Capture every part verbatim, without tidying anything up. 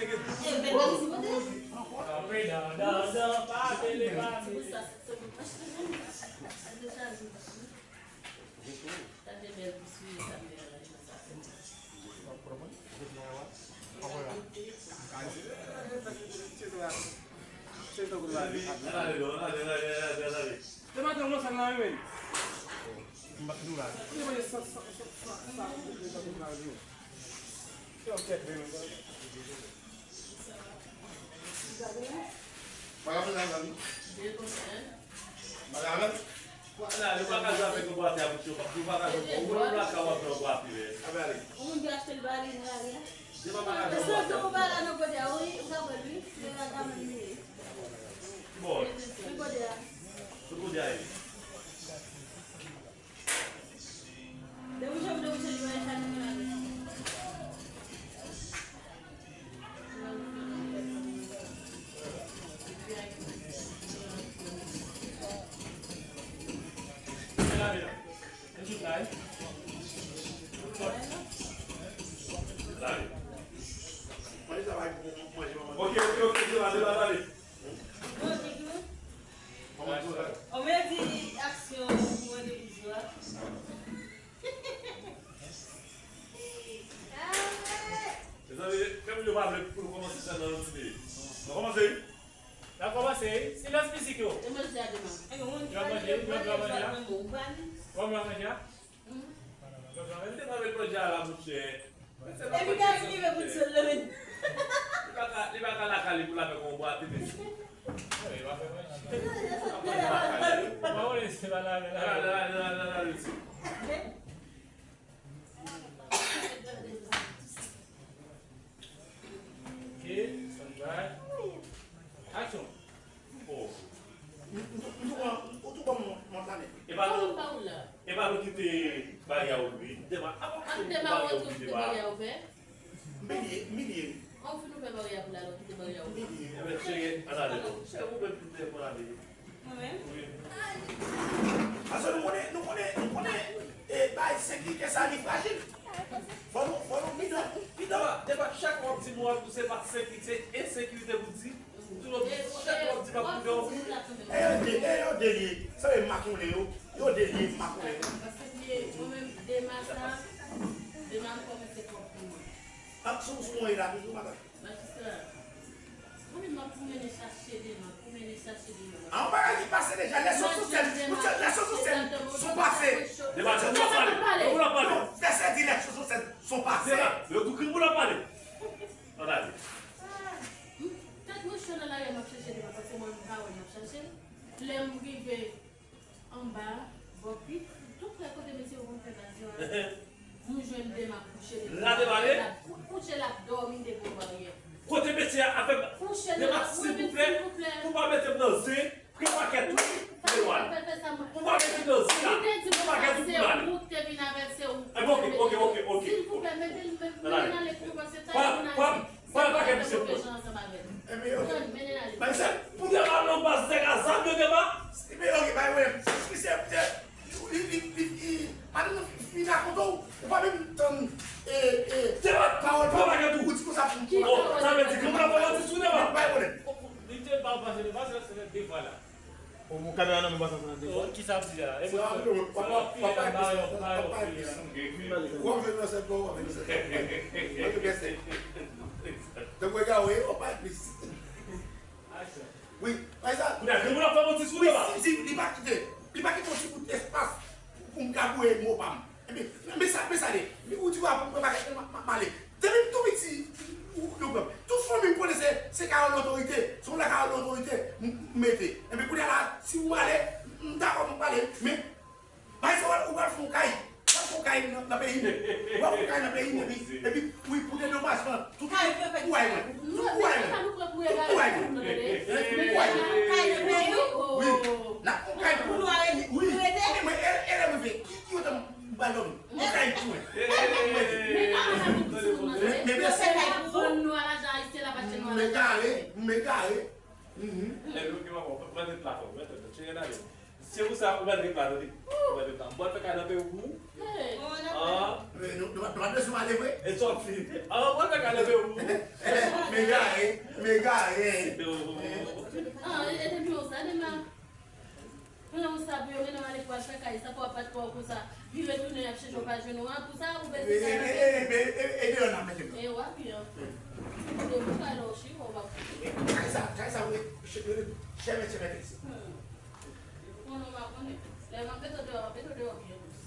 E, bèl bagay, si pote. Kanpe dandan, pa pele pa. Ti bout sa, se, se bout mwen. Deja, Yo pa ka jwe avèk yon bwate a, mesye. Yo pa ka jwe, yo pa ka jwe yon bwate, men. Ou moun ki achte l ba li, li pa gen. Yo pa ka jwe yon bwate. Ou pa la nan kote a, wi, ou ka pran l, wi. Yo pa ka menm li ye. Ki bò? Nan kote a. Sou kote a ye. Debouche, debouche, li pa chale nan la. Ok, ok, ok, deba, deba, deba. Ou mwen di aksyon pou mwen de jou a. Mezanmi, menm yo pa vle pou nou kòmanse sa nan yon ti minit. Nou kòmanse, wi? N ap kòmanse, wi. Silans mizik yo. E manje a demen. Yo manje, yo manje a. Ou pa ni? Ou pa manje a? Yo pa manje a la, monchè. Epi gade ki rive pou ti leve. Li pa ka, li pa ka lakay li pou l avèk yon bwate, mesye. Li pa fè manje. Li pa fè manje lakay li. Mwen wè se pa la, la, la, la, la, la, la, la, la. Ok, stand by. Action. Oh. M, m, m tou pran, ou tou ban m mont la nèt. E pa nou, e pa nou ki te baryè a ouvri. Dema, avan ke nou baryè a ouvri, Dema. M bliye, m bliye. An fin ouvè baryè a pou la, lè w kite baryè a ouvri. M bliye. Ebyen, cheri, ann ale non. Cheri, ou menm ki te pran ale. Mwen menm? Wi. Paske nou konnen, nou konnen, nou konnen, e, bay sekirite sa li frajil. Fò nou, fò nou pridan, pridan. Dema, Dema, chak fwa w ap di mo a, se pa sekirite, se ensekirite pou di. Ou toujou ap di, chak fwa w ap di m ap pridan w. E yo de, e yo de li. Sa vle m makounen yo. Yo de li, m makounen yo. Paske mwen menm, Dema sa, Dema m kòmanse pwòp pou mwen. Ap sou, sou mwen la, toujou, madanm. Majistra, mwen menm m ap pwomennen chache Dema, pwomennen chache Dema. A, yon bagay ki pase deja, lè sou sou sèn, lè sou sou sèn, son pase. Dema, Dema, pale. Dema, pale. Non, fè sè di lè sou sou sèn, son pase. Dema, yo tou kriminèl ap pale. Ann ale. Ah, m, tèt mwen cho nan lari a, m ap chache Dema, paske mwen, m pa wè l, m ap chache l. Lè m rive anba, bò pit, tou prè kote mesye yo konn fè baz yo a, m jwenn Dema kouche devan baryè a. La Dema ye? Kouche l ap dòmi devan baryè. Kote mesye a ap fè baz? Kouche Dema, silvouplè, pou pa mete m nan zen, pran pakèt ou, pou w ale. Pou pa mete m nan zen la, pran pakèt ou, pou w ale. Ou te vin avè l, se ou ki te mete l. Silvouplè, mete l, mete l ale pou mwen, se ta moun ale. Pran, pran, pran pakèt misye pou mwen. Ebyen, ok. Bay sa, pou Dema al nan baz nèg a zam yo, Dema. Ebyen, ok, bay mwen. Si se, se, li, li, li, li, madanm nan fin rakonte w, ou pa menm tann, e, e, Dema, pawòl pa pran pakèt ou. Ou di konsa pou mwen. Oh, sa vle di, granmoun ap fè manti sou Dema. Bay mwen. Li te pa pase, li pase, se de fwa la. O, mwen kamera nan men m pa santi nan devan. Kisa ap di a? E mwen, w ap pile nan ba yo, ba yo pile a. W ap vin nan sèt bò, w ap vin nan sèt bò. An tou kèse. Tankou e gawo ye, w ap pale plis. Wi, pa sa. Kounye a, granmoun ap fè manti sou li, pa. Si di, li pa kite, li pa kite yon ti bout espas pou, pou m ka voye mo pa m. Ebyen, men sa, men sa de. Ou di w ap pran bagay, m, m, m ale. Depi m tou piti, ou, ou konprann. Tout fanmi m konnen se, se Kayòl Otorite. Se yon la Kayòl Otorite m, m mete. Ebyen, kounye a la, si ou ale, m dakò pou m pale, men, bay sa, ou pral fè yon kay. W ap fè yon kay nan, nan peyi m. W ap fè yon kay nan peyi m, epi, epi, wi, pou dedomajman. Tout kay pou kay mwen. Tout kay mwen. Tout kay mwen. Tout kay mwen. Wi. N ap fè yon kay pou nou. Wi. Wi. Mwen, e, e lè mwen fè. Ki, ki otan m ba lòm? Yon kay pou mwen. Mwen, mwen, mwen. Mwen, mwen, mwen. Mwen, mwen, mwen. Mwen, mwen, mwen. Mwen, mwen, mwen. Se pou sa, ou mèt ret la, tande. Ou mèt ret la. M pral fè kay nan peyi w pou ou. An. Men nou, nou pa t Mande sou ale vre? E sòti. A, mwen fè ka leve ou. Men gare, men gare. Ah, e depi yon sa demen. Mwen yon sa pou yo mennen w ale pou al fè kay sa pou w ap bat kò w konsa. Vire tounen y ap chèche w pa jwenn ou an pou sa ou bezwen sa nan men. E deyò n ap mete m nan. E w ap byen. Ou de mou kay la w chire w ap. Kay sa, kay sa w chèmen chèmen kay sa. Konnen w pa konnen. Lè m ap mete w deyò, m ap mete w deyò byen dous.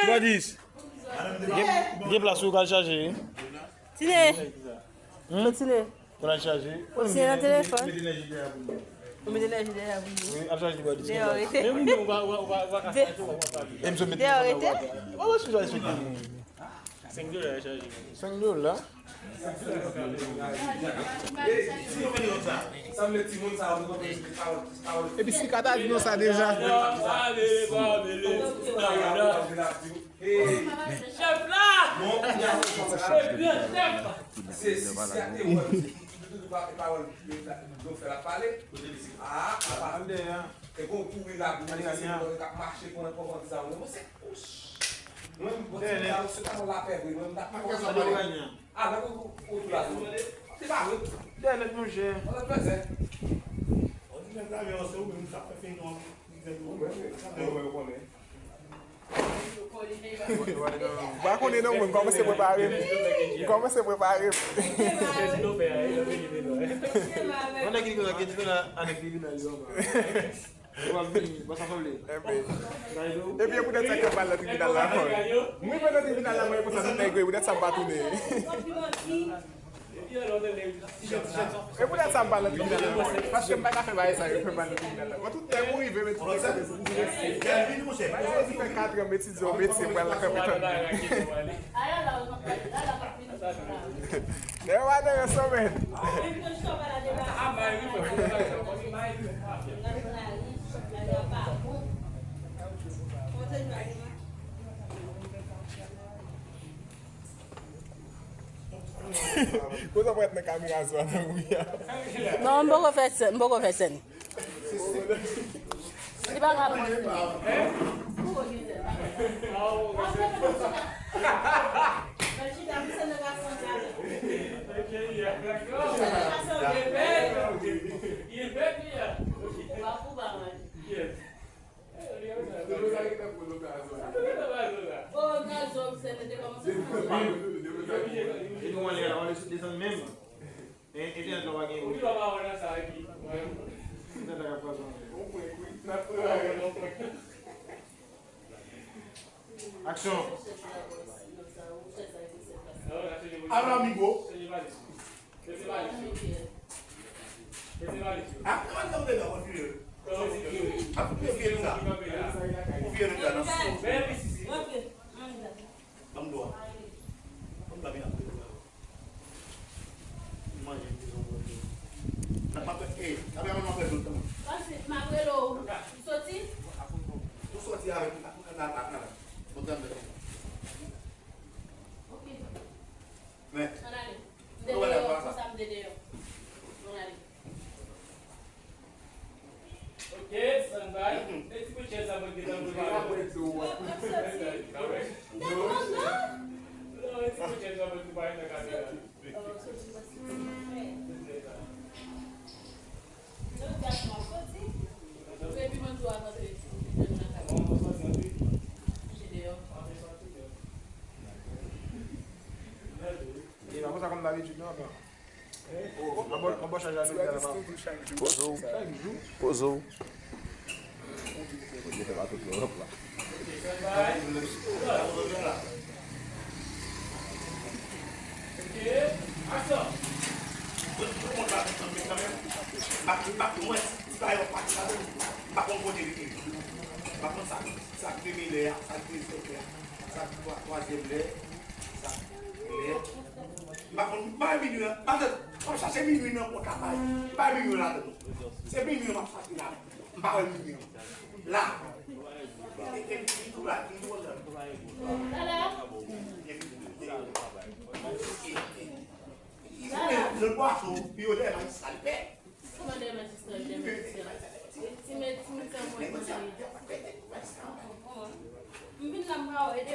Twa dis. Gen, gen plas ou ka chaje, wi. Tine. Hmm? Tine. Ou ka chaje. Ou tine nan telefòn. Ou met enèji dèyè pou mwen. Ou met enèji dèyè pou mwen. Wi, ap chaje twa dis. Deyò rete. Men moun yo, ou pa, ou pa, ou pa, ou pa ka chaje, ou pa, ou pa. E m sou met deyò rete. Ou pa sou chaje sou moun. Senk dola chaje. Senk dola? Epi si ka ta di nou sa deja. Chèf la! Se gran chèf! Se si a te wè misye ki toutou pa pawòl yo fè l ap pale. Ah, apa. E gon kouri la pou misye se moun k ap mache konn pran bandi sa yo. Mwen se Mwen, mwen, se ta, se ta mwen lapè vre, mwen, m ta kontan. Avèk ou, ou, ou tou la, se pa vre. Dèyè nèt, monchè. Mwen, fè zè. Ou di nèg la, men se ou menm, sa fè feyton an. Mwen, mwen, mwen, mwen konnen. Mwen pa konnen non, mwen, m kòmanse prepare m. M kòmanse prepare m. Mwen, nèg ki di konsa, ki di konsa, anèk tribinal yo anba. Ou ap vini, bò sa sanble. Enben. Epi e poutèt sa ke m pa al nan tribinal la ankò. Mwen rive nan tribinal la, mwen konsa tout nèg yo, e poutèt sa m pa tounen. E poutèt sa m pa al nan tribinal la ankò. Paske m pa ka fè bagay sa yo, fè m al nan tribinal la. Mwen tout nèg ou rive, men tout nèg ou rive. Mwen fè katran m etidye yon metye, mwen al kanpe tann. Nèg yo pa dèyè sou mwen. Kote w ap nan kamera sou a nan wi a? Non, m poko fè sèn, m poko fè sèn. Li pa ka pran. E nou anlè la, w ale sou desann menm. E, entènèt la pa gen bri. Ou di w pa wè nan sa epi. Entènèt la ka pran zòn. Aksyon. Alo, amigo. Ah, kòman sa w te la konfye? Ah, konfye nou la. Konfye nou la nan sou. Ban m dlo a. Ban m dlo a vin ap bwè. M manje m bezwen bwè dlo. N ap, eh, n ap, n ap bwè dlo tanman. Pase, m ap rele w. Ou soti? Ou soti avèk, ak, ak, ak, ak, ak. Bon, tann, tann. Ok. Men. Ann ale. M te deyò, konsa m te deyò. Ann ale. Ok, stand by. E ti kout chèz la mwen gentan prepare. Non, e ti kout chèz la mwen prepare nan kamera. E pa konsa kòm dabitid non, papa. Anbò, anbò chaj la, nou gen la, papa. Poze w. Poze w. M pa konn kote li te. M pa konn sa, sa kriminè a, sa kriminè a, sa twa-, twazyèm lè, sa lè. M pa konn, m pa wè minwi an. M ap chache minwi nan kont la, m pa wè minwi an ladan non. Se minwi an m ap chache la. M pa wè minwi an. La. E, e, li tou la, li tou la. Lala. Lala. Lòt bwason, pi yo dèyè majistra, li pè.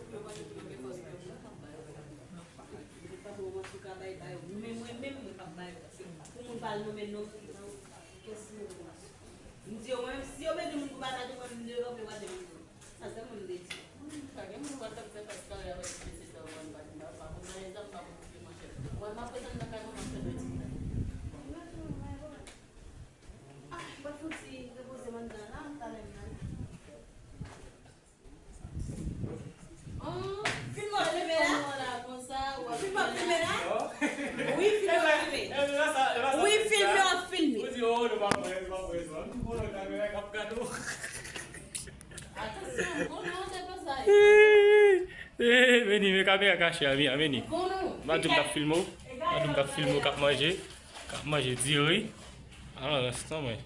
Sòf yo pa gen pou yo gen fòs pou yo pran, m ap ba yo. Mwen pa pou mwen sou ka bay, bay, men mwen menm, mwen p ap bay. Pou moun pa al nonmen non moun nan, kès moun nan. M di yo, mwen, si yo mete moun pou pataje, mwen, m devan, yo pa te moun. Sa sèlman m te di. Pa gen moun w ap fè fas kare avèk mesye sa yo, mwen, m pa, m pa, m pa konn anyen sa, m pa konn ki manchèt. Mwen, m ap pretann nan kay mwen, m ap fè bètiz la. Ah, m pa fouti repoze m anndan la, talè m nan. Film ap filme la? Film ap filme la? Wi, film ap filme. Wi, film ap filme. Atansyon, konnen w te fè sa. Eh, vini, men kamera kache a, vini, vini. Madou m t ap filme w. Madou m t ap filme w k ap manje. K ap manje diri. Alan, rès tan mwen.